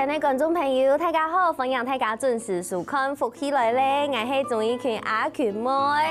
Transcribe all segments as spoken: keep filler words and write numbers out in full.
各位觀眾朋友，大家好，歡迎大家準時收看《福氣來了》，𠊎係鍾意群阿群妹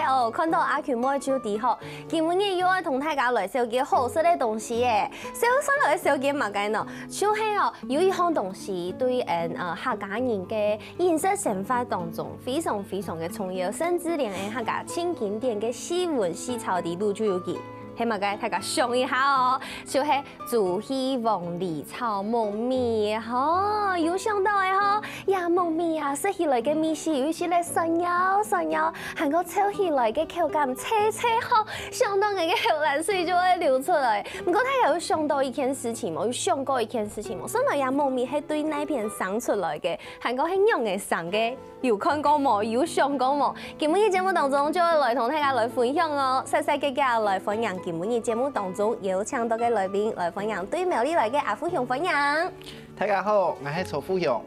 哦。看到阿群妹就知吼，今晡日又愛同大家來紹介好食个東西耶。紹介來紹介麼个呢？就係哦，有一項東西對𠊎呃客家人个飲食生活當中非常非常个重要，甚至連𠊎客家盡經典个四炆四炒裡肚就有佢。係麼个？大家想一下哦，就係 豬血黃梨炒木耳吼，有想到个吼，這木耳啊，食起來个味緒有一息仔酸腰酸腰，還過炒起來个口感脆脆吼，想到𠊎个口瀾水就會流出來。毋過大家有想到一件事情無？有想過一件事情無？上來這木耳係對哪片生出來个？還過係仰仔生个？ 有看過無？有想過無？今晡日節目當中就愛來同大家來分享哦。煞煞遽遽來歡迎今晡日節目當中邀請到个來賓，來歡迎對苗栗來个阿富雄，歡迎。大家好，𠊎係曹富雄。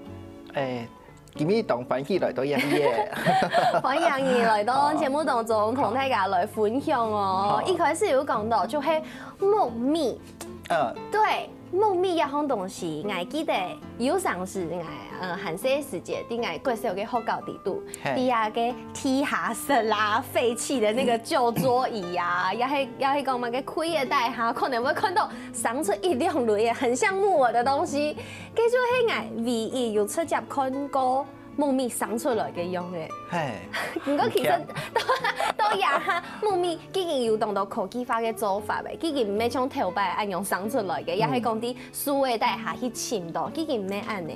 欸，今晡日當歡喜來到這裡耶。歡迎你來到節目當中，同大家來分享哦。好。一開始有講到就係木耳，嗯。對， 木耳這項東西，𠊎記得有成時𠊎呃還細時節，在𠊎國小个學校裡肚，嘿。在該个地下室啦、廢棄的那個舊桌椅啊，也係也係講麼个櫃仔底下，可能會看到生出一兩蕊仔很像木耳的東西。該就係𠊎唯一有直接看過 木耳生出來个樣仔。嘿。毋過其實到到這下，木耳既經有當多科技化个做法咧，既經毋係像頭擺恁樣生出來个，也係講在樹仔底下去尋到，既經毋係恁仔，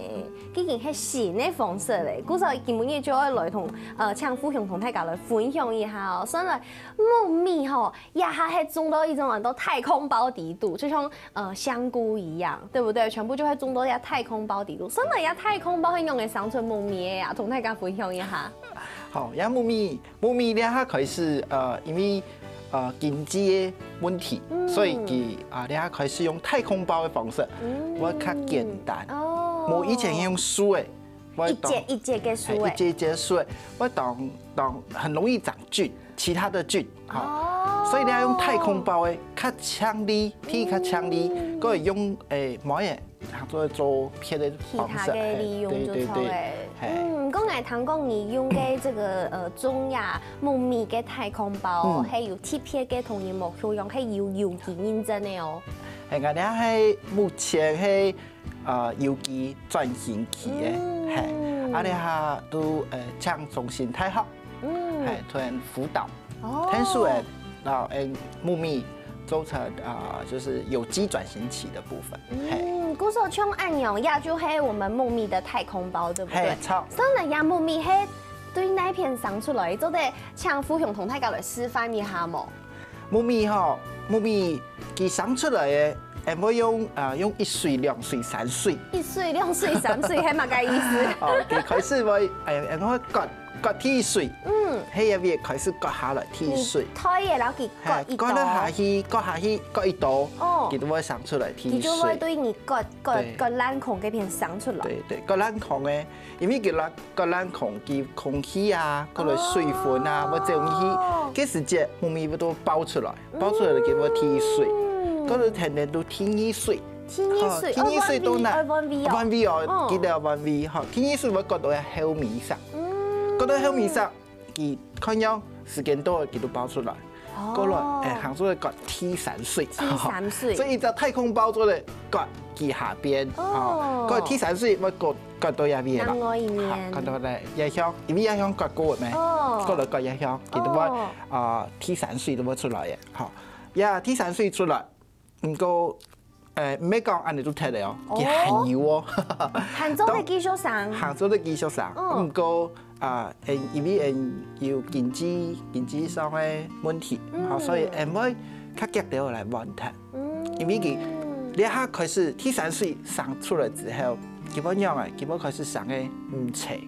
既經係新个方式咧。故所今晡日就愛來同呃請富雄同大家來分享一下哦。算來木耳吼， 這下係種到一種安到太空包裡肚，就像呃香菇一樣，對不對？全部就會種到這太空包裡肚。上來這太空包係仰仔生出木耳个啊？同大家分享一下。好，這木耳，木耳這下開始呃，因為呃經濟个問題，嗯。所以佢啊這下開始用太空包个方式，嗯。會較簡單。哦。無以前用樹仔，會當一節一節个樹仔。嘿，一節一節樹仔，會當當很容易長菌。 其他个菌，吼。哦。所以你愛用太空包个，較淨俐，皮較淨俐，嗯。閣會用，欸，無个，做做別个方式，其他个利用就著咧。嘿，對，對，對，嘿。嗯，毋過𠊎聽講你用个這個，呃，種這木耳个太空包，嗯。係有特別个同人無共樣，係有有機認證个哦。嘿，𠊎這係目前係，呃，有機轉型期个，嗯。嘿，啊，這下都，呃，請中興大學 嗯。嘿，同𠊎輔導，哦。𢯭手个，然後，欸，木耳做成，啊，就是有機轉型期个部分，嘿。嗯，故所像恁樣，也就係我們木耳个太空包，對不對？嘿，著。上來這木耳係對哪片生出來？做得請富雄同大家來示範一下無？木耳吼，木耳佢生出來个，𠊎會用，啊，用一水、兩水、三水。一水、兩水、三水，係麼个意思？哦，佢開始會，欸，𠊎會割 割第一水，嗯。係這位開始割下來第一水。你推个，然後佢割一刀。嘿，割了下去，割下去，割一刀，哦。佢就會生出來第一水。佢就會對你割，割，對。割爛空該片生出來。對，對，割爛空个，因為佢割，割爛空，佢空氣啊，過來水分啊，哦。會走入去，該時節木耳會都爆出來，爆出來就會第一水，嗯。過來天天都第二水。第二水，哦，第二水到哪？愛換位，愛換位哦。換位哦，哦。記得愛換位，吼，第二水會割到後尾上。 嗯。割到後尾上，佢看樣時間到了，佢就爆出來。哦。過來，欸，行出來割第三水。第三水。所以一隻太空包做得割佢下邊，哦。吼，割第三水會割，割到這邊啦。另外一面。好，看到咧，這向，因為這向割過个咩？哦。過來割這向，佢就會，哦。啊，第三水就會出來个，吼。呀，第三水出來， 毋過，欸，毋係講恁樣就忒了哦，哦。佢還有哦。還做得繼續生。當，還做得繼續生。嗯。毋過，啊，欸，因為，欸，有經濟，經濟上个問題，嗯。吼，所以𠊎會較遽兜來換忒。嗯。因為佢，這下開始第三水生出來之後，佢會仰仔，佢會開始生个毋齊。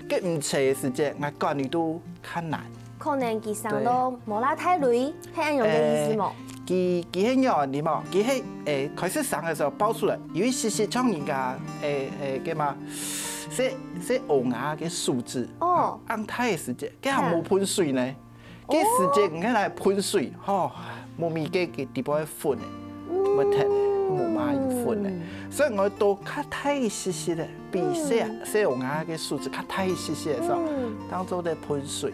該毋齊个時節，𠊎管理都較難。 可能佢生到無罅大蕊，係恁樣个意思無？欸，佢，佢係仰仔無？佢係，欸，開始生个時候爆出來，有一息息像人家，欸，欸，該嘛，細，細嬰兒个手指，哦。恁大个時節，該還無噴水呢。該時節你看來噴水，吼，木耳該，該底部會粉个，會忒个。無麼有分个。所以𠊎到較大一息息个，比細細个个數值較大一息息个時候，當做得噴水。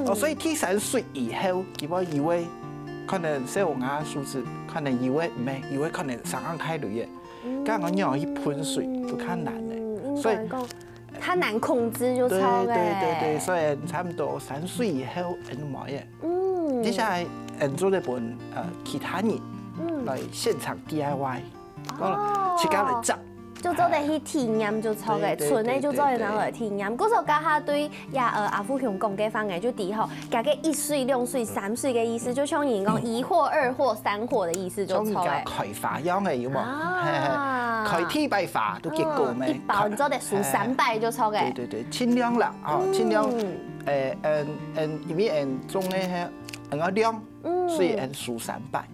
哦，所以第三水以後，佢會以為可能細个个數值，可能以為毋係，以為可能上岸太累个，該𠊎仰去噴水都較難个。所以較難控制就著个。對對對對，所以差不多三歲以後，嗯，無个。嗯，接下來，嗯，做得分呃其他人，嗯，來現場 D I Y，哦，自家來執。就做得去體驗就著个，對對對純个就做得拿來體驗。故所這下對呀，呃，阿富雄講个方言就知吼，這个一歲、兩歲、三歲个意思，就像人講一貨、二貨、三貨个意思就著个。像人家開花樣个有無？啊，開第一擺花都結果咩？一包你做得收三擺就著个。對對對，盡量啦，哦，盡量，誒，嗯嗯，因為嗯種个係，嗯，量，所以嗯收三擺。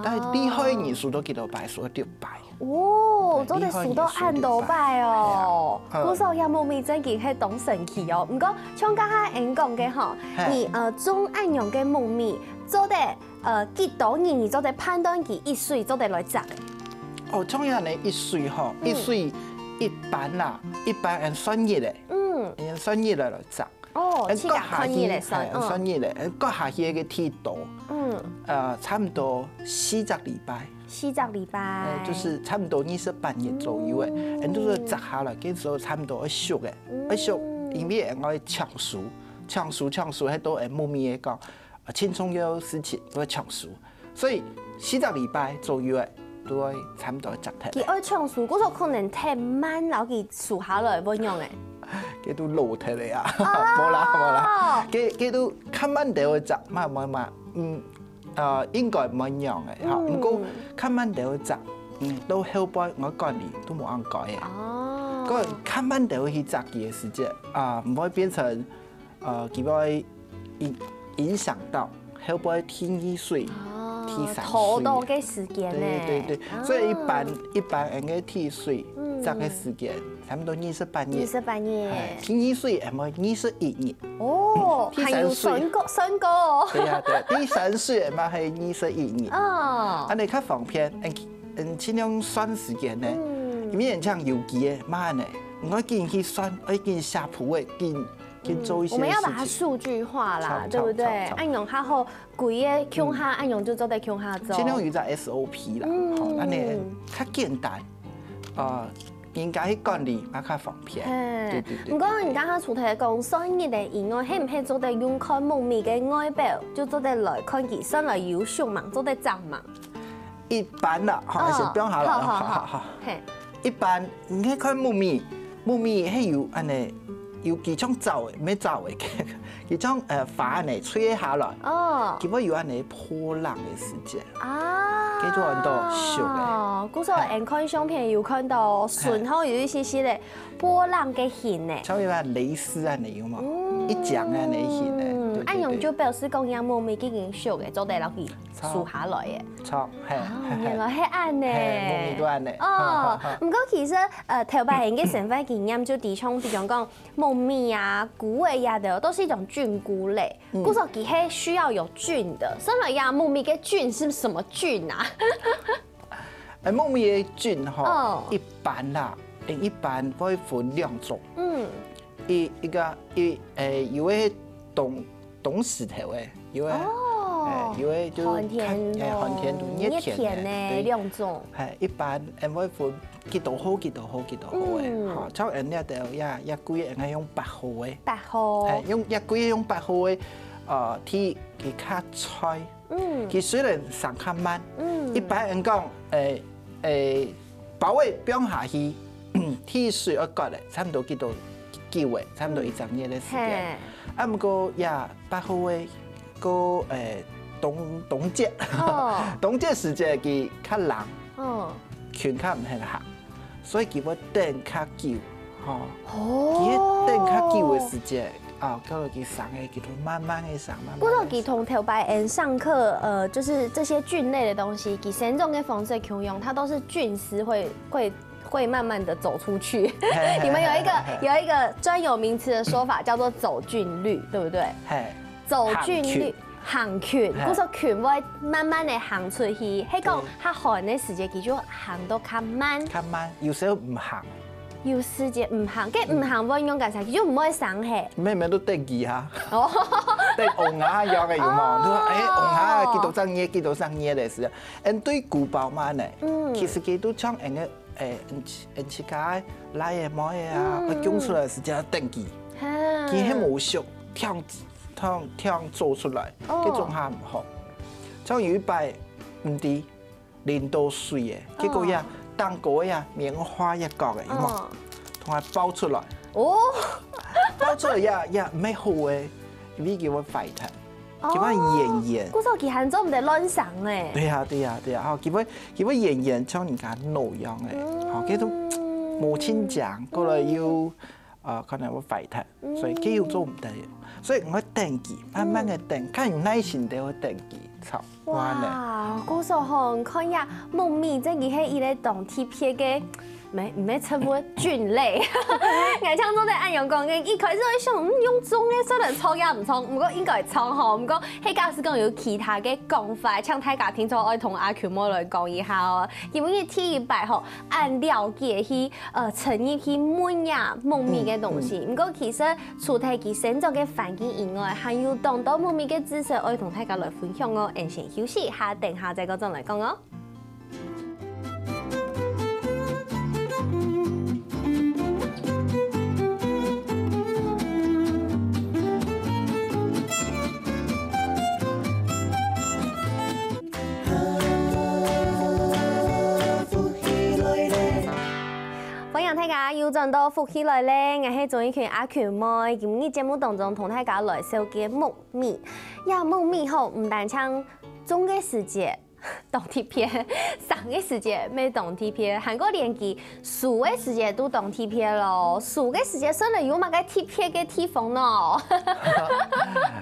但係厲害个人收到幾多擺？收到六擺。 哦，做得收到恁多擺哦。故所這木米真經係當神奇哦。毋過像這下𠊎講个吼，你呃種恁樣个木米，做得呃幾多日，你做得判斷佢一歲做得來摘个？哦，像恁樣一歲吼，一歲一般啦，一般嗯算日个，嗯，算日个來摘。 哦，自家看日來算，算日來，割下去个鐵刀，嗯，呃，差不多四隻禮拜，四隻禮拜，就是差不多二十八日左右个，嗯，都係摘下來，該時候差不多愛熟个，愛熟，因為愛搶熟，搶熟搶熟，還都係木米个講，呃，輕重要事情都愛搶熟。 所以四隻禮拜左右个，都會差不多摘忒。佢愛搶熟，故所可能忒慢，摎佢收下來會仰仔？該都老忒了啊！無啦無啦，該該都較慢兜仔摘，嘛嘛嘛，嗯，呃，應該無仰仔哈。毋過較慢兜仔摘，嗯，到後背𠊎管理都無恁該个。哦，該較慢兜去摘佢个時節啊，毋會變成 呃，佢會影影響到後背第二歲、第三歲。拖到个時間呢？對對對，所以一般一般人个第一歲，摘个時間差不多二十八日。二十八日。哎，第二歲還會二十一日。哦，還有算過算過哦。對呀對，第三歲嘛還二十一日。哦，恁仔較方便，嗯嗯，盡量算時間呢。因為人像有機个嘛呢，你愛緊去算，愛緊寫譜个，緊 去做一些事情。我們要把它數據化啦，對不對？恁樣較好，規个共下，恁樣就做得共下做。盡量有隻S O P啦，吼，恁仔較簡單，呃，應該去管理嘛較方便。對對對。毋過你剛剛除忒講算日仔以外，係毋係做得用看木米个外表，就做得來看佢算來有熟吂，做得摘吂？ 一般啦，吼，先放下來，好好好好。嘿，一般你看木米，木米係有恁仔，有幾種燥个，無燥个，幾種呃花呢，垂下來，哦，佢會有恁仔波浪个時節，啊，佢就很多熟个。哦，故所𠊎看相片有看到，順後有一些些个波浪个形呢，像一般蕾絲恁仔有無？一講恁仔形呢，恁樣就表示講，這木米已經熟个，做得摎佢 收下來个。著，嘿，原來係恁仔。嘿，木米都恁仔。哦，毋過其實呃，頭擺人个生活經驗就知像，比如講木米啊、菇仔啊，都係一種菌菇類。故所佢係需要有菌的，所以呀，木米个菌是什麼菌啊？哎，木米个菌吼，一般啦，一般會分兩種。嗯，一一個一，哎，有个冬 冬時頭个，有个，哦，有个就寒天，寒天都熱天个，熱天个兩種，嘿，一般𠊎會分幾多號、幾多號、幾多號个，吼，像𠊎這兜也也貴，𠊎用八號个，八號，嘿，用也貴用八號个，呃，去去較菜，嗯，佢雖然生較慢，嗯，一般人講，誒誒，包个放下去，第一水愛割个，差不多幾多久个，差不多一隻月个時間。 啊，毋過呀，八號个，過誒冬冬節，冬節時節佢較冷，哦，菌較毋肯行，所以佢會等較久，吼。哦，佢等較久个時節，啊，到佢生个，佢就慢慢个生，慢慢。故所佢同頭擺人上課，呃，就是這些菌類的東西，佢生長个方式共樣，它都是菌絲會會 會慢慢的走出去。你們有一個有一個專有名詞的說法叫做走菌率，對不對？嘿，走菌率，行近，嘿。故所近會慢慢个行出去，係講對。較寒个時節，佢就行到較慢。較慢，有時候毋行。有時節毋行，該毋行會用幹啥？佢就毋會生嘿。毋係，毋係，都等佢啊。哦。等王下樣个有無？哦。就說，哎，王下幾多隻月，幾多隻月个時候，嗯，對古包嘛呢，嗯。其實佢都像恁个，哎，恁自家个倈仔妹仔啊，嗯。會降出來个時節等佢。哈。佢係無熟，聽，聽，聽做出來，哦。該種還毋好。像有一擺，毋知， 淋到水个，結果呀，哦。頂高个呀，棉花一角个，有無？哦。同佢爆出來。哦。爆出來呀，呀，毋係好个，因為佢會壞忒，哦。佢會圓圓。故所佢還做毋得亂生呢。對呀，對呀，對呀，吼，佢會，佢會圓圓，像人家腦樣个，嗯。吼，佢都無清淨，過來又，嗯。呃，可能會壞忒。 所以佢又做毋得。所以𠊎等佢，慢慢个等，嗯。較有耐心个會等佢，差不多恁呢。哇，故所吼，你看呀，木米真个係一個當特別个，毋係，毋係植物，菌類。𠊎像做得恁樣講，一開始會想，嗯，用種个，雖然著也毋著，毋過應該著吼。毋過，係假使講有其他个講法，請大家聽眾愛同阿Q妹來講一下哦。今日第一擺吼，恁了解去 呃，深入去問呀，木米个東西。嗯，嗯。毋過其實除忒佢生長个環境以外，還有當多木米个知識愛同大家來分享哦。𠊎先休息一下，等下再過轉來講哦。 歡迎大家又轉到福氣來了，𠊎係鍾意群阿群妹。今日節目當中同大家來紹介木米。呀，木米吼，毋單淨種个時節當特別，生个時節乜當特別，還過連佢收个時節都當特別咯。收个時節算係有麼个特別个地方呢？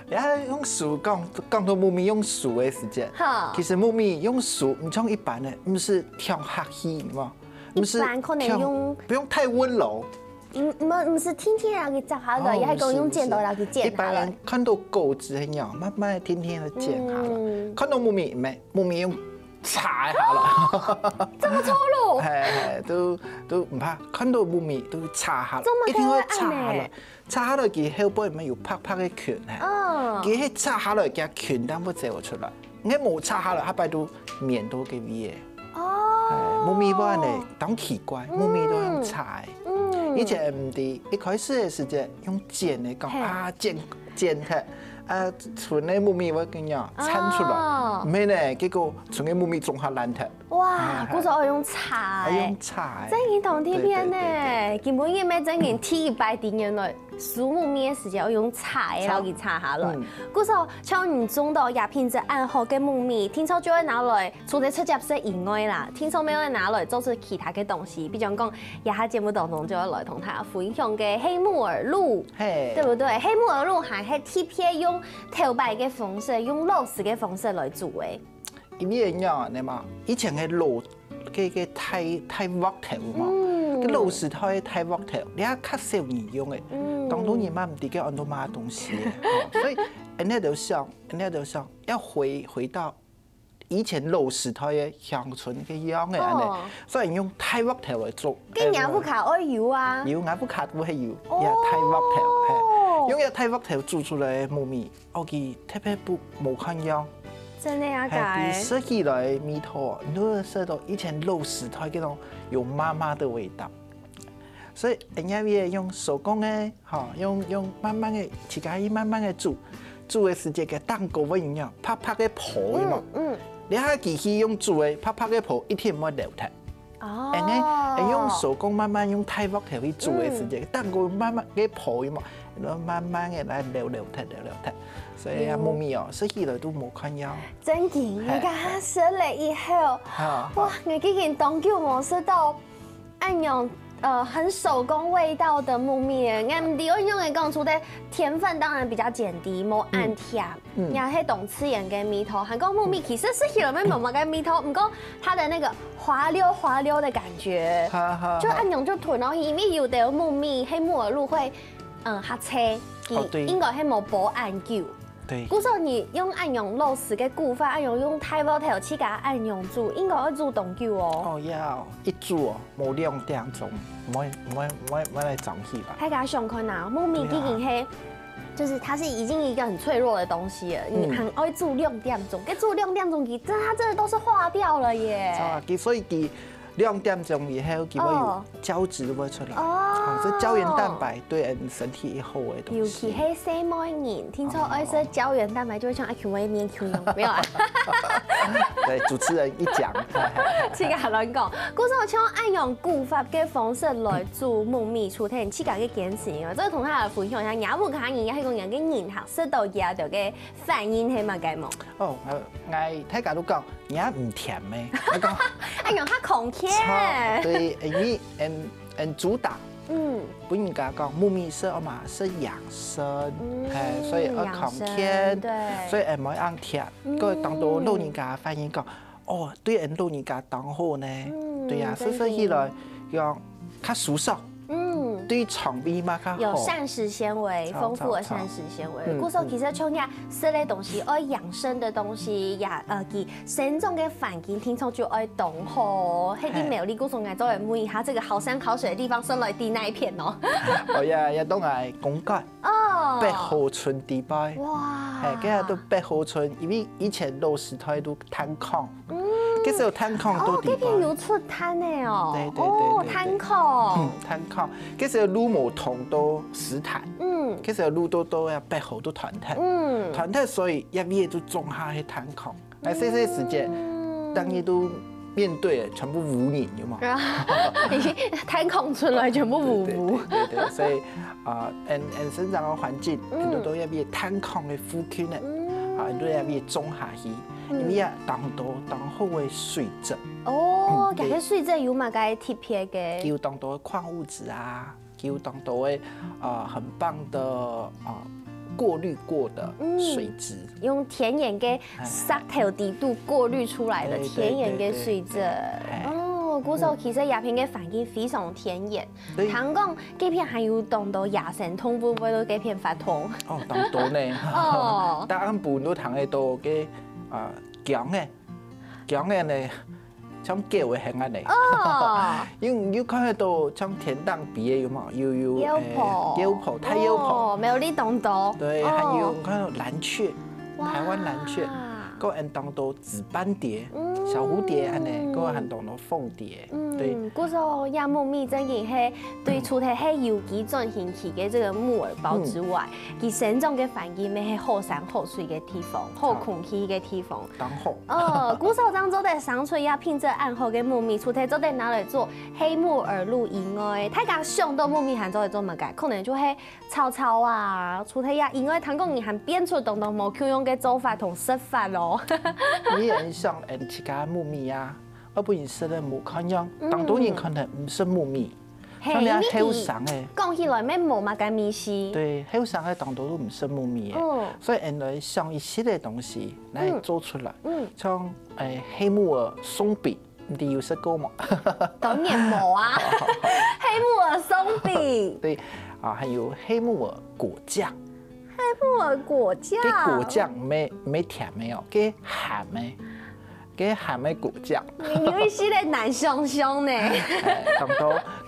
也用收，講，講到木米用收个時節，哈。其實木米用收，毋像一般个，毋係忒客氣，有無？毋係一般可能用忒，毋用太溫柔。嗯，毋，毋係定定摎佢摘下來，哦，也係講用剪刀摎佢剪下來。毋係，毋係。一般人看到果子很樣，慢慢定定个剪下來。嗯。看到木米無？木米用 叉一下啦。這麼粗魯？嘿，嘿，都，都毋怕，看到木米都叉下來，做麼个一定會叉下來。會恁呢？叉下來，佢後背毋係有白白个菌，嘿。嗯。佢係叉下來，佢菌當會走出來。你無叉下來，下擺都黏到該位个。哦。嘿，木米會恁呢，當奇怪，嗯。木米都用叉个。嗯。以前毋知，一開始个時節用剪个，講，嘿。啊，剪，剪忒，啊，賰个木米會恁樣，撐出來。哦。毋係呢，結果賰个木米總下爛忒。 哇，哎，故所愛用叉欸。愛用叉欸。真个當特別呢，對，對，對，對。今晡日乜真个第一擺知原來收木米个時節愛用叉欸，叉。摎佢叉下來。嗯。故所像你種到這品質恁好个木米，定著就會拿來，除忒直接食以外啦，定著乜會拿來做出其他个東西，比如講，這下節目當中就會來同大家分享个黑木耳露，嘿。對不對？黑木耳露還係特別用頭擺个方式，用滷水个方式來煮欸。 因為恁樣啊，你嘛，以前个老，个，个大，大鑊頭嘛，嗯。个老時代个大鑊頭，這下較少人用欸。嗯。當多人嘛毋知該安到麼个東西欸，吼，所以，恁呢就想，恁呢就想，要回，回到以前老時代个鄉村个樣欸，恁呢。哦。所以用大鑊頭來做。該若屋下愛有啊。有，若屋下都會有，哦。這大鑊頭，嘿，用這大鑊頭煮出來个木米。 哦，佢特別不，無共樣。真个啊，嘿，佢食起來味道哦，你都會食到以前老時代該種有媽媽的味道。所以，人家也用手工个，吼，用，用慢慢个，自家去慢慢个煮，煮个時節个蛋糕會有樣白白个泡，有無？嗯，嗯。你下機器用煮个，白白个泡一定毋會流忒。 哦。恁呢，會用手工慢慢用大鑊頭去煮个時節，嗯。蛋糕慢慢个泡嘛，然後慢慢个來流流忒，流流忒。所以啊，有。木米哦，食起來都無共樣。真个，嘿，你剛剛說了以後，嘿。哇，我已經當久無食到恁樣，呃，很手工味道的木米了。𠊎毋知愛仰般講，除了甜分當然比較減低，無恁甜。嗯。 嗯。也係當自然个味道。還講木米其實食起來乜無麼个味道，毋過它的那個滑溜滑溜的感覺，哈哈哈。就恁樣就吞落去，因為有的木米，黑木耳露會，嗯，較脆，哦，對。應該係無保恁久。對。故所你用恁樣老師个古法，恁樣用大鑊頭自家恁樣煮，應該愛煮當久哦。哦，要一煮哦，無兩點鐘，毋會，毋會，毋會，毋會來長氣吧？大家想看啊，木米既經係，就是它是已經一個很脆弱的東西了，你還愛煮兩點鐘，該煮兩點鐘，佢真的，它真的都是化掉了耶。啊，佢所以佢兩點鐘以後，佢會有哦。膠質會出來。哦。啊，這膠原蛋白對人身體好的東西。尤其係細妹人，聽說愛食膠原蛋白，就會像阿Q妹面Q樣，沒有啊？對，主持人一講，自家亂講。故所像恁樣古法个方式來煮木米，除忒自家个堅持以外，再同大家分享一下，若屋下人也係講若个人客食到這兜个反應係麼个無？哦，呃，𠊎大家都講，你也毋甜咩？𠊎講，哎喲，較康健。超，對，因為，嗯，嗯，主打，嗯。分人家講，木米食嘛，係養生，嗯，嘿，所以愛康健，養生，對。所以，哎，毋愛恁甜。嗯。過當多老人家反應講，哦，對𠊎老人家當好呢。嗯，對呀，真的。食食起來，講較舒適。 嗯。對腸胃嘛較好。有膳食纖維，超，豐富的膳食纖維。超，超。嗯，故所其實像這食个東西，愛養生的東西，也，呃，佢生長个環境，聽說就愛當好。嘿，嘿。你苗栗故所，𠊎做得問一下，這個好山好水的地方，算來在哪一片哦？哦呀，也當然公館。哦。北河村地帶。哇。嘿，這下都北河村，因為以前老時代都炭礦， 嗯。該時候炭礦都地方。哦，該片有出炭个哦。對，對，對，哦，對，對。炭礦。嗯，炭礦。該時候路無通到石潭。嗯。該時候路都，都要背後都斷忒。嗯。斷忒，所以這位就種下去炭礦。來，細細時節，嗯。當然都面對全部無人，有無？啊，已經炭礦出來全部無，對，對，無。對，對，對，所以，啊，俺，俺生長个環境，嗯。很多都要被炭礦个附近个，嗯。啊，很多要被種下去。 因為啊，當多當好个水質。哦，嗯，對。這个水質有麼个特別个？有當多礦物質啊，有當多个，呃，很棒的，呃，過濾過的水質。嗯，用天然个，哎。石頭底肚過濾出來的天然个水質。對，對，對，對，對。哎。哦，故所其實這片个環境非常天然。嗯。對。聽講，這片還有當多野生動物，會在這片活動。哦，當多呢。哦。大安部都聽得到个，啊， 薑仔，薑仔呢，像狗个形恁呢。哦。有，有看得到像田當比个有無？有，有，鷂婆。欸，鷂婆，大鷂婆。哦，苗栗當多。對，哦。還有看到藍鵲，哇。台灣藍鵲，還有當多紫斑蝶、嗯。小蝴蝶恁呢，還有當多鳳蝶。 嗯，對。故所這木米正經係對除忒係有機轉型期个這個木耳包之外，嗯。佢生長个環境乜係好山好水个地方，好空氣个地方。當好。哦，故所正做得生出這品質恁好个木米，除忒做得拿來做黑木耳露以外，大家想到木米還做得做麼个？可能就係炒炒啊，除忒這以外，聽講你還變出當多無共樣个做法同食法哦。你很想，嗯，自家木米啊， 愛分人食了無共樣，嗯。當多人可能毋食木米，係，像你啊，因為佢後生个。講起來，乜無麼个味緒。對，後生个當多都毋食木米个，嗯。所以俺來想一息个東西來做出來，嗯。嗯。像，欸，黑木耳鬆餅，你有食過無？當然無啊，黑木耳鬆餅。對，啊，還有黑木耳果醬。 黑木耳果醬。該果醬毋係，毋係甜个哦，該鹹个，該鹹个果醬。有一息仔難想像呢。欸，當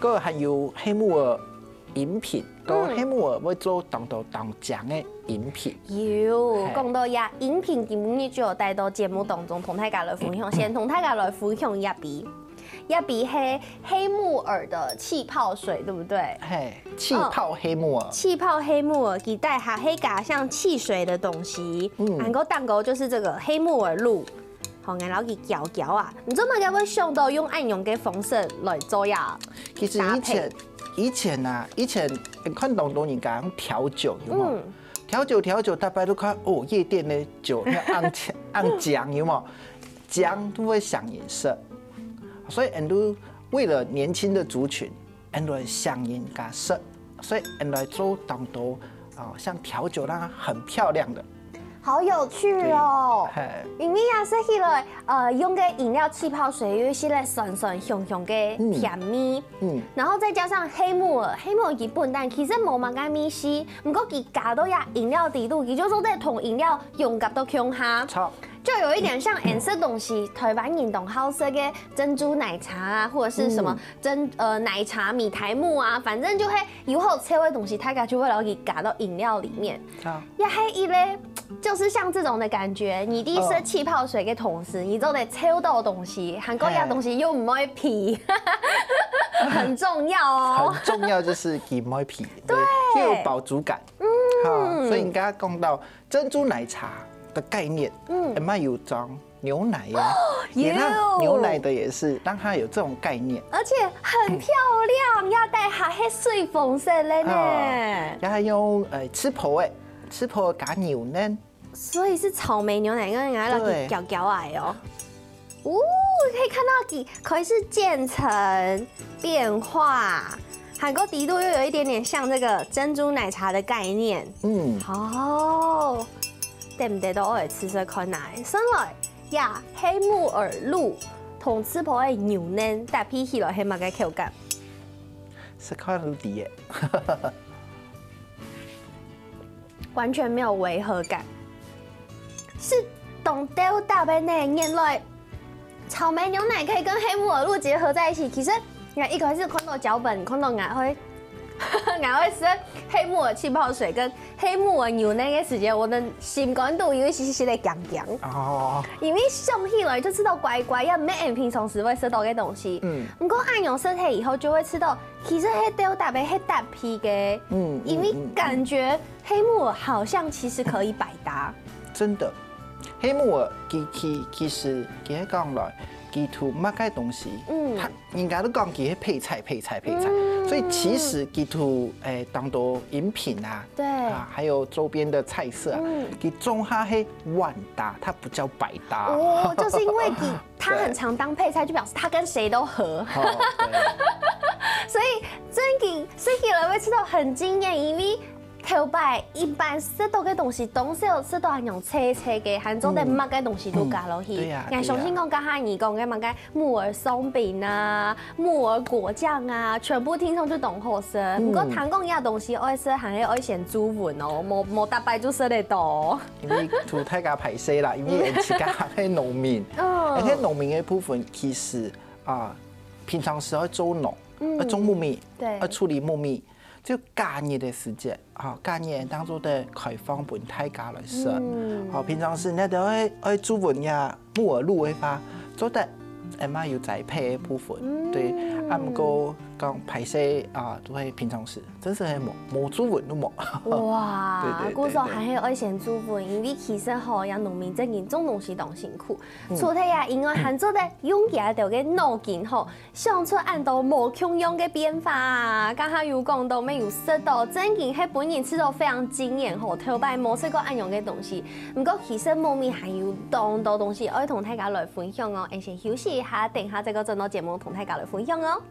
多，還有黑木耳飲品，嗯。該黑木耳會做當多當靚个飲品。有，係。講到這，飲品今日就有帶到節目當中，同大家來分享，先同大家來分享一杯。 這杯係黑木耳的氣泡水，對不對？係，氣泡黑木耳。哦，氣泡黑木耳，佢底下係加像汽水的東西，嗯。還過頂高就是這個黑木耳露。好，𠊎摎佢攪攪啊，你做麼个會想到用恁樣个方式來做呀？其實以前，搭配。以前啊，以前看當多人家用調酒，有無？嗯。調酒，調酒，逐擺都看，哦，夜店个酒，那樣紅，紅醬，有無？ 薑都會上癮食。所以俺都為了年輕的族群，俺都會想人家食，所以俺來做當多，啊，像調酒讓它很漂亮的。好有趣哦。嘿，因為啊，食起來，呃，用个飲料氣泡水有一些个酸酸香香个甜味，嗯然後再加上黑木耳，黑木耳佢本身其實無麼个味緒，毋過佢加到呀飲料底肚，佢就做得同飲料融合到共下，好，就有一點像顏色東西，台灣人當好食个珍珠奶茶啊，或者是什麼珍呃奶茶米苔目啊，反正就會有好吃的東西，大家就會摎佢加到飲料裡面。好，也還有一類，就是像這種的感覺，你在食氣泡水的同時，你做得嚐到東西，還過這東西又毋會鼻，很重要哦。很重要就是佢毋會鼻，對，又有飽足感。嗯，好，所以你剛剛講到珍珠奶茶的概念，嗯，也蠻有裝牛奶呀，有也那牛奶的也是讓它有這種概念。而且很漂亮，要帶它黑水紅色的呢。哦，然後用呃吃婆哎，吃婆加牛奶，所以是草莓牛奶跟人家那个對攪攪哎哦。哦，可以看到底開始漸層變化，還過底肚又有一點點像這個珍珠奶茶的概念。嗯，哦，對不對？都愛吃吃看啊。上來呀，黑木耳露同吃婆的牛奶搭配起來，係麼个口感？是看你的。完全沒有違和感，是當鬥搭的呢。原來草莓牛奶可以跟黑木耳露結合在一起。其實，你看一開始看到腳本，看到𠊎會，𠊎會食黑木耳氣泡水跟黑木耳牛奶的時間，我的心肝肚有一些些的癢癢，哦，因為想起來就知道怪怪，也毋係𠊎平常時會食到的東西。嗯毋過恁樣食起以後就會知道，其實係鬥搭的，係搭配的。嗯，因為感覺黑木耳好像其實可以百搭。真的，黑木耳佢佢其實佢講來，佢同麼个東西，嗯他人家都講佢係配菜配菜配菜，嗯所以其實佢同誒當多飲品啊，對啊，還有周邊的菜色啊嗯，佢總下係萬搭，它不叫百搭。哦，就是因為你它很常當配菜，就表示它跟誰都合。哦，對所以真的食起來會吃到很驚豔，因為頭擺一般食到的東西，當少食到恁樣脆脆的，還做得麼个東西都加落去。嗯對呀𠊎相信講，剛才你講的麼个木耳鬆餅啊、木耳果醬啊，全部聽上去當好食。毋過聽講這東西愛食，還係愛先注文哦，無無逐擺就食得到。因為同大家歹勢啦，因為自家還係農民，嗯而且農民的部分其實啊，平常時愛做農，嗯愛種木米，對愛處理木米，就假日的時節，啊，假日當做得開放分大家來食。嗯好，平常時你都愛愛注文呀，木耳露的話，做得。誒嘛有栽培的部分，嗯對，啊，毋過講歹勢啊，都會平常時，真係係無無注文都無。哇，對對對故所還係愛先注文，因為其實吼，這農民真正種東西當辛苦。除忒啊，因為還做得用佢兜个腦筋吼，想出恁多無共樣个變化啊。剛才有講到，乜有食到，真正係分人食到非常驚豔吼，頭擺無食過恁樣个東西。毋過其實木米還有當多東西愛同大家來分享哦。𠊎先休息一下，等下再過轉到節目同大家來分享哦。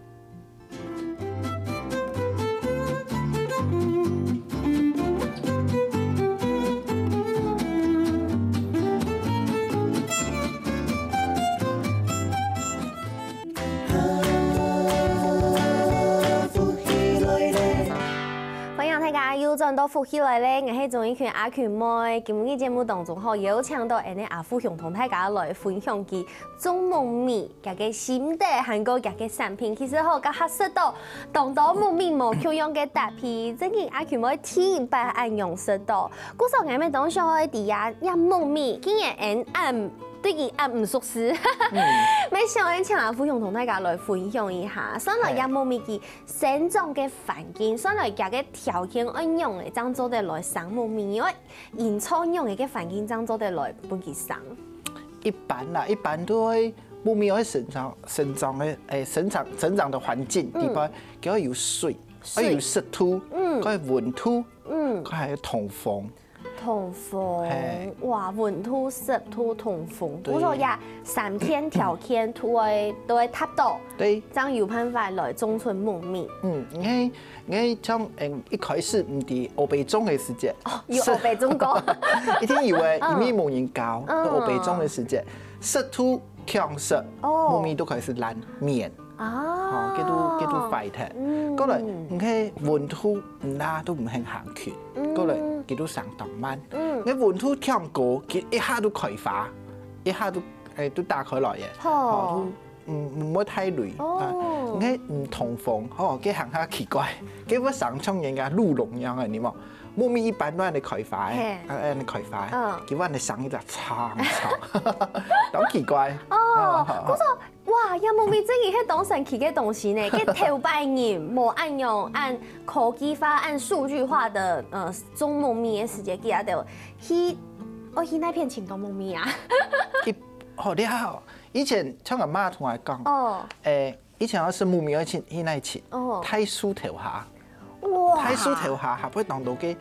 歡迎大家又轉到福氣來了，𠊎係鍾意群阿群妹。今日節目當中吼，邀請到𠊎个阿富雄同大家來分享佢種木米佢个心得，還過佢个產品。其實吼，這下食到當多木米無共樣个搭配，真个阿群妹第一擺恁樣食到。故所𠊎乜當想愛知啊，這木米竟然恁對佢恁毋熟悉，乜想愛請阿富雄同大家來分享一下。算來這木米佢生長个環境，算來佢个條件愛仰仔，正做得來生木米，因為 營造仰仔个環境正做得來分佢生？一般啦，一般都會木米會生長生長的，誒，生長成長的環境，嗯地方就要有水，水要有濕度，嗯要有溫度，嗯，還有通風。通風，係。哇，溫度、濕度、通風，對。故所這三件條件都會，都會達到，對。正有辦法來種出木米。嗯，你看，你看像，嗯，一開始毋知烏白種个時節，哦，有烏白種過。一定有个，嗯。因為無人教，嗯。烏白種个時節，濕度強勢，哦。木米都開始爛面。 啊。吼，佢都，佢都壞忒。嗯。過來，你看溫度毋罅都毋肯行近，嗯。過來，佢都生當慢。嗯。你溫度強高，佢一下都開花，一下都，欸，都打開來耶。吼。吼，都，嗯，毋會太累。哦。啊，你看毋通風，吼，佢行下奇怪，佢會生像人家鹿茸樣个，你無？木米一般都恁樣開花个，嘿。啊，恁樣開花个，嗯。佢會恁樣生一隻長長，當奇怪。哦，啊，故所 哇，這木米真个係當神奇个東西呢！佢頭擺人無恁樣，恁科技化、恁數據化个，呃，種木米个時節，佢也就去，哦，去哪片尋到木米啊？一，好了，以前像阿媽同𠊎講，哦。欸，以前愛食木米愛去，去哪尋？哦。大樹頭下。 哇！大樹頭下，下背當多个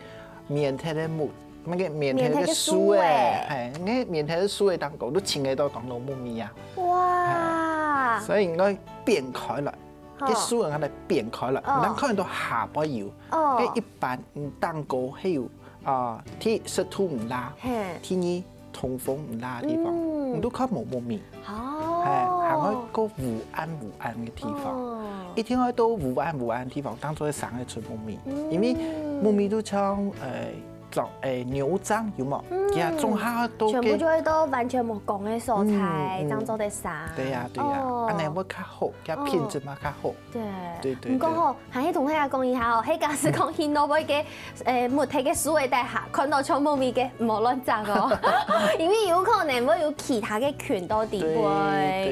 棉忒个木，那個棉忒个樹欸，棉忒个樹欸。嘿，該棉忒个樹欸當高，都尋得到當多木米啊。哇！嘿，所以應該變開來，吼。該樹應該來變開來，哦。能看得到下背有。哦。該一般，嗯，當高還有，啊，第一濕度毋罅，嘿。第二 通風毋罅个地方，嗯。你都看無木米。哦。嘿，還愛過烏暗烏暗个地方。哦。一定愛到烏暗烏暗个地方，當做會生得出木米。嗯。因為木米都像，呃，長，呃，牛樟有無？嗯。佢啊，種下到个全部就會到完全無光个所在，嗯，嗯。正做得生。對呀，對呀，哦。恁樣會較好，佢品質嘛較好。哦。對。對，對，毋過吼，對。 還係同大家講一下哦，係假使講去到尾个，欸，木忒个樹仔底下，看到像木米个，毋好亂摘哦，因為有可能會有其他个菌到底背。對，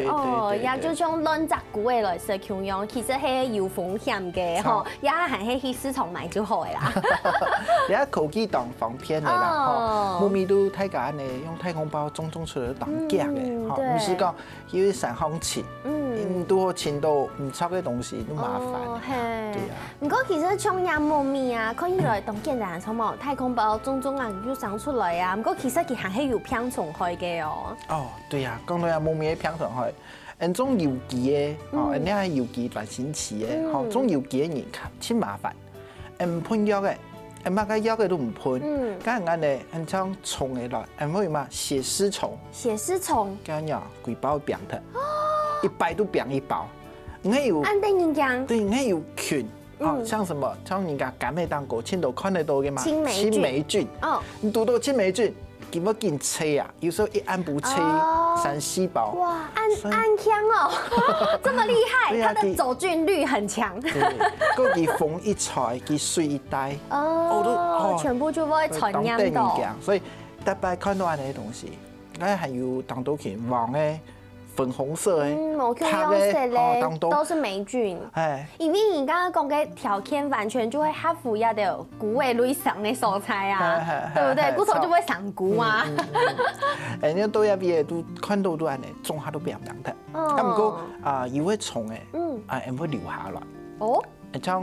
對，哦，對，對，也就像亂摘菇仔來食共樣，其實係有風險个吼，好。也還係去市場買就好个啦。這下科技當方便个啦，哦。吼，木米都大家恁樣用太空包種種出來都當遽个，嗯，吼，對。毋係講 因為山項尋，嗯。嗯，都好尋到毋著个東西，都麻煩。哦，嘿。對啊。毋過其實像這木米啊，看起來當簡單，像無？太空包種種啊，就生出來啊。毋過其實佢還係有病蟲害个哦。哦，對啊，講到這木米个病蟲害，嗯，種有機个，哦，嗯。人家有機轉型期个，嗯。吼，種有機个人較，真麻煩。 毋噴藥个，毋麼个藥个都毋噴。嗯。該恁樣呢，恁像蟲仔來，恁會嘛？血絲蟲。血絲蟲。該樣歸包病忒，一擺都病一包。你有，恁得人驚。對，你有菌，哦，嗯。像什麼，像人家柑仔當中，盡多看得到个嘛，青黴菌。青黴菌。哦。你堵到青黴菌， 佢會緊催啊，有時候一暗晡催哦。三四包。哇，恁，所以恁強哦，這麼厲害，對啊，它的走菌率很強。對，過佢風一吹，佢水一帶，哦，哦，都，哦，全部就會傳染到。當得人驚，所以逐擺看到恁樣个東西，𠊎還有當多去黃个、粉紅色个、嗯，無共樣色个，白个，哦，當多。都是黴菌。哎， 因為你剛剛講个條件完全就會合乎該兜菇仔類生个所在啊，嘿，嘿，對不對？嘿，嘿，故所就會生菇啊。嗯，嗯，嗯。哎，你到該位都看到都恁樣，種下都平平个。哦。啊，毋過，啊，有个蟲仔，嗯。啊，會留下來。哦。像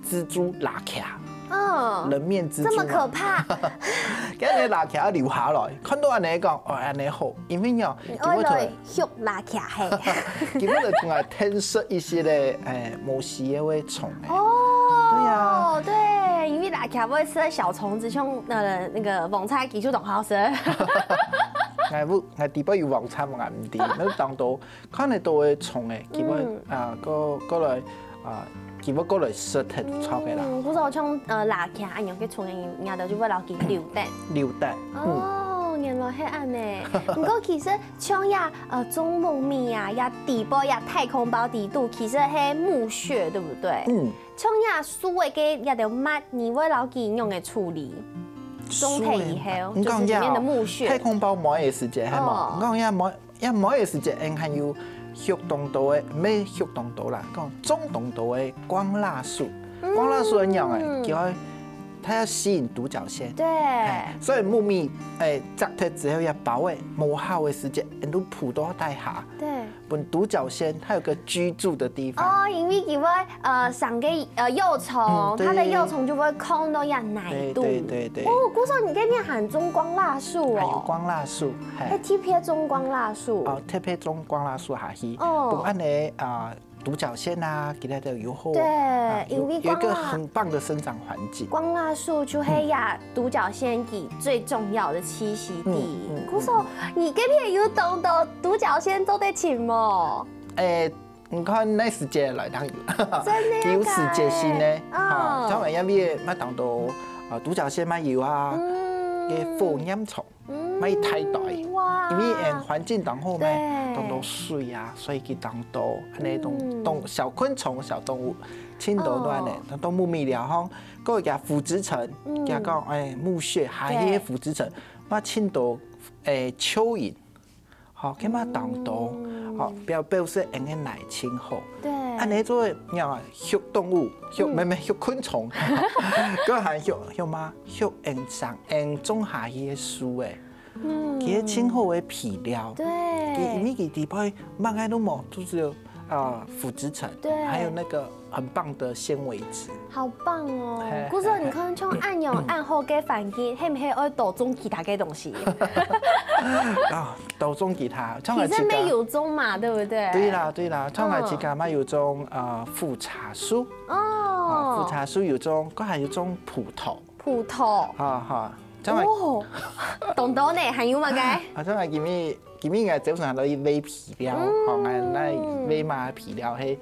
蜘蛛、蝲䗁。嗯。人面蜘蛛啊。這麼可怕。該个蝲䗁留下來，看到恁樣講，哦，恁樣好，因為哦，你愛來 畜蝲䗁嘿。佢會來同𠊎吞食一息个，欸，無需个蟲仔。哦，對啊。對，因為蝲䗁會食小蟲子，像，呃，那個黃菜佢就當好食。𠊎毋，𠊎知背有黃菜，𠊎毋知，該當多看得到个蟲仔，佢會，嗯。啊，過，過來，啊，佢會過來食忒著个啦。嗯，故所像，呃，蝲䗁恁樣个蟲仔，人家就會摎佢留等。留等，嗯。哦，原來係恁樣。毋過其實 像這，呃，種木米啊，這底背這太空包底肚，其實係木屑，對不對？嗯。像這樹仔个這條末，你會摎佢仰般處理？種忒以後，樹仔，你講這哦，就是裡面的木屑。太空包尾个時節，係無？哦。你講這尾，這尾个時節，𠊎還有畜當多个，毋係畜當多啦，講種當多个光蠟樹。光蠟樹恁樣欸，嗯。佢愛它要吸引獨角仙。對。哎，所以木篾，哎，摘忒之後要包仔，無效个時節，人都鋪到底下，對。分獨角仙它有個居住的地方。哦，因為佢會，呃，生个，呃，幼蟲，嗯，對。它的幼蟲就會囥到這泥肚。對，對，對，對。哦，故所你這片還種光蠟樹哦。還有光蠟樹，嘿。還特別種光蠟樹。哦，特別種光蠟樹下去。哦。不過恁呢，啊，獨角仙啊，其他都有好，對，啊，有，因為光蠟，有一個很棒的生長環境。光蠟樹就係呀，獨角仙佢最重要的棲息地。嗯，嗯，嗯。故所，你這片有當多獨角仙做得尋無？誒，你看該時節來當有，真的啊？有時節性呢，哦。哈，像𠊎這片乜當多，啊，獨角仙乜有啊，嗯。該火焰蟲。 嗯，乜一大堆。哇。因為，嗯，環境當好嘛，對。當多水啊，所以佢當多，恁呢當，嗯。當小昆蟲、小動物，盡多都恁呢，哦。當多木篾了吼，還有一個腐殖層，嗯。佢講，哎，木屑，還有一些腐殖層，對。乜盡多，哎，蚯蚓，好，佢乜當多，嗯。好，表，表示𠊎个泥盡好。對。恁呢做，你看，畜動物，畜，嗯。毋係，毋係，畜昆蟲，還還畜，畜麼？畜𠊎生，𠊎種下去个樹誒。 嗯。佢係盡好个肥料。對。佢，因為佢底背麼个都無，就只有，呃，腐殖層，對。還有那個很棒的纖維質。好棒哦！嘿，故所你看，像恁樣恁好个環境，係毋係愛多種其他个東西？啊，多種其他，像𠊎自家。其實乜有種嘛，對不對？對啦，對啦，像𠊎自家乜有種，呃，苦茶樹。哦。啊，苦茶樹有種，還還有種葡萄。 葡萄。哈，哈，將來，哦，當多呢，還有麼个？啊，將來今日，今日𠊎朝晨都去買肥料，嗯。吼，𠊎來買麼个肥料，係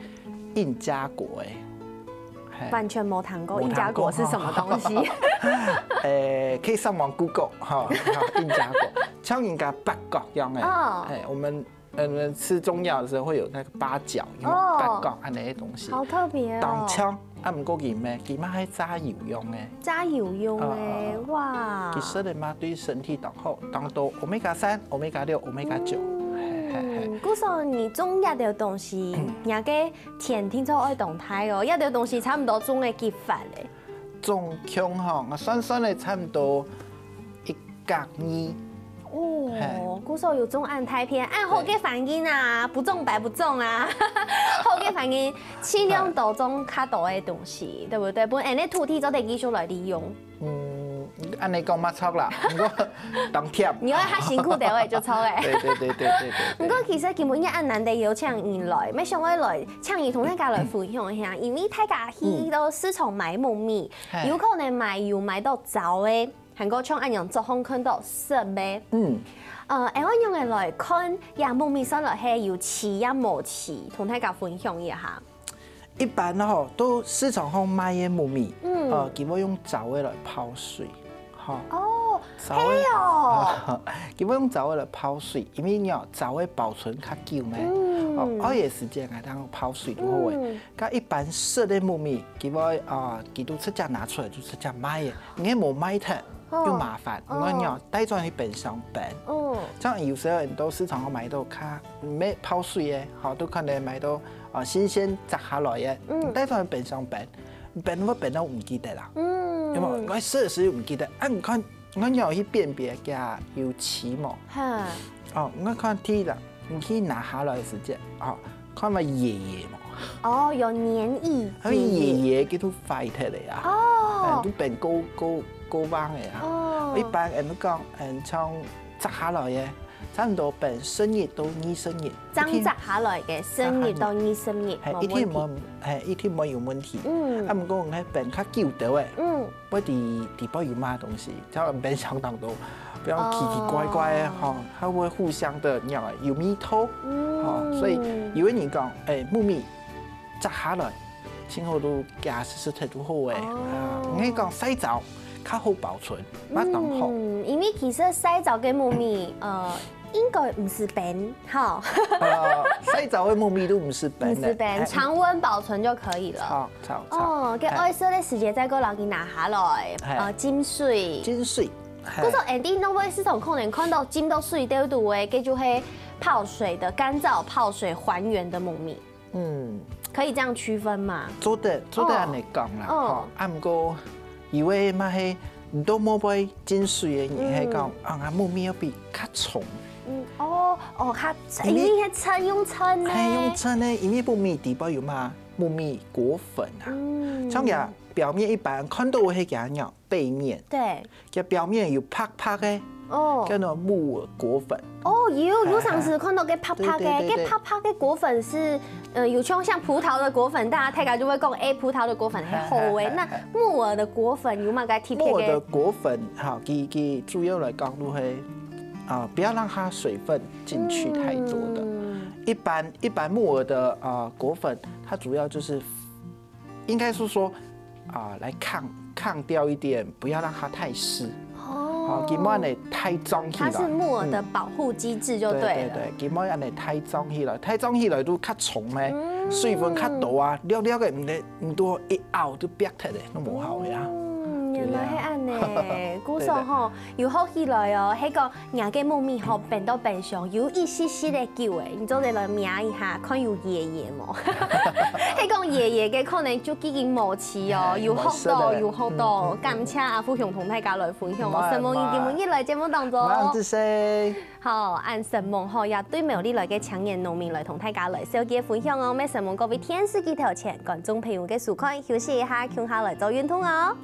印加果誒。嘿。完全無聽過，無聽過，印加果是什麼東西？誒，可以上網Google，哈，哈，印加果，像人家八角樣誒。哦。嘿，我們 嗯，吃中藥的時候會有那個八角，有沒有？哦。八角啊那些東西。好特別哦。當強，啊，毋過佢乜，佢乜係榨油用个。榨油用个，哦，哦，哦。哇。其實呢嘛，對身體當好，當多omega三、omega六、omega九。嗯，嘿，嘿，嘿。故所你種這兜東西，嗯。你个田定著愛當大哦，這兜東西差毋多種个幾番咧。總共吼，𠊎算算咧，差毋多一 甲二。哦，嘿。故所有種恁大片，恁好个環境啊，對。不種白不種啊，好个環境，盡量多種較多个東西，對不對？分𠊎个土地做得繼續來利用。嗯，恁呢講嘛著啦，毋過當甜。你愛較辛苦點，𠊎就著誒。對，對，對。毋過其實今晡日恁難得邀請你來，乜想愛來請你同大家來分享一下，因為大家去到市場買木篾，嗯。嘿。有可能買有買到燥个， 還過像恁樣桌項看到色个。嗯。呃，𠊎仰般來看，這木篾算來係有刺也無刺，同大家分享一下。一般吼，到市場項賣个木篾，嗯。呃，佢會用燥个來泡水，吼。哦，燥个，係哦。佢會用燥个來泡水，因為你哦，燥个保存較久嘛。嗯。哦，愛个時間啊，當泡水就好个。嗯。 該一般色个木篾，佢會，啊，佢都直接拿出來就直接賣个，你無賣忒，哦。又麻煩，哦。你愛帶轉去冰箱冰。哦。像有時候你到市場買到較，毋係泡水个，吼，都可能買到，啊，新鮮摘下來个，嗯。你帶轉去冰箱冰，冰會冰到毋記得啦。嗯。有無？𠊎食个時候毋記得，啊，你看，你看你愛去辨別佢有刺無？哈。哦，你看第一啦， 你去拿下來个時節，哦，看嘛，黏黏無？哦，有黏液，佢黏黏液，黏液，佢都壞忒了啊。哦。哎，都變過，過，過硬个啊。哦。一般人講，嗯，像摘下來个，差毋多變十日到二十日。正摘下來个，十日到二十日，嘿，無問題。一定無，嘿，一定無有問題。嗯。啊，毋過𠊎變較久个，嗯。 會知裡背有麼東西，像冰箱當中，比方奇奇怪怪个，哦。吼，它會互相的，你知道嗎？有味道，嗯。吼，所以有个人講，哎，木篾摘下來，盡好都加濕濕忒都好个，哦。啊，你講曬燥，較好保存，嘛當好。嗯，因為其實曬燥个木篾，呃，應該毋使冰，吼。呃，曬燥个木篾都毋使冰个。毋使冰，哎，常溫保存就可以了。好。 炒，炒。哦，該，嘿。愛食个時節再過摎佢拿下來，嘿。呃，浸水。浸水，嘿。故所𠊎等農會市場可能看到浸到水兜肚个，該就係泡水的，乾燥泡水還原的木篾。嗯。可以這樣區分嗎？做得，做得恁呢講啦，哦。吼，啊，毋過有个嘛係都無會浸水个人，係講啊，𠊎木米愛比較重。嗯，哦哦，較因為係稱用稱呢，係用稱呢，因為木米底背有嘛木米果粉啊，嗯，像佢表面一般看到个係佢个背面，對，佢表面有白白个，哦叫做木耳果粉。哦，有有上次看到个白白个，對對對對个白白个果粉是，呃，有像像葡萄的果粉，大家大家就會講，哎，葡萄的果粉很好哎，那木耳的果粉有嘛个特別木耳的个？果粉哈，佢佢主要來講就係啊，不要讓它水分進去太多的。嗯一般一般木耳的啊果粉，它主要就是应该是说啊，来抗抗掉一点，不要让它太湿。好，哦佢無恁樣太重起來。它是木耳的保護机制就对对了。对，佢無恁樣太重起來，太重起來都較重咩，水分較多啊，了了个毋得毋多一拗就煏忒咧，都無效个啊。嗯，原來係恁呢。古早吼，有學起來哦，迄个若个木米吼，冰到冰箱，有一息息个久誒，你做得來摸一下，看有熱熱無？迄講熱熱个可能就已經無去哦，有學到，有學到，感謝阿富雄同大家來分享哦，承蒙你今日來節目當中。慢子細。好，恁承蒙吼，也對苗栗來个青年農民來同大家來小結分享哦，也承蒙各位電視機頭前觀眾朋友个收看，休息一下，共下來做運動哦。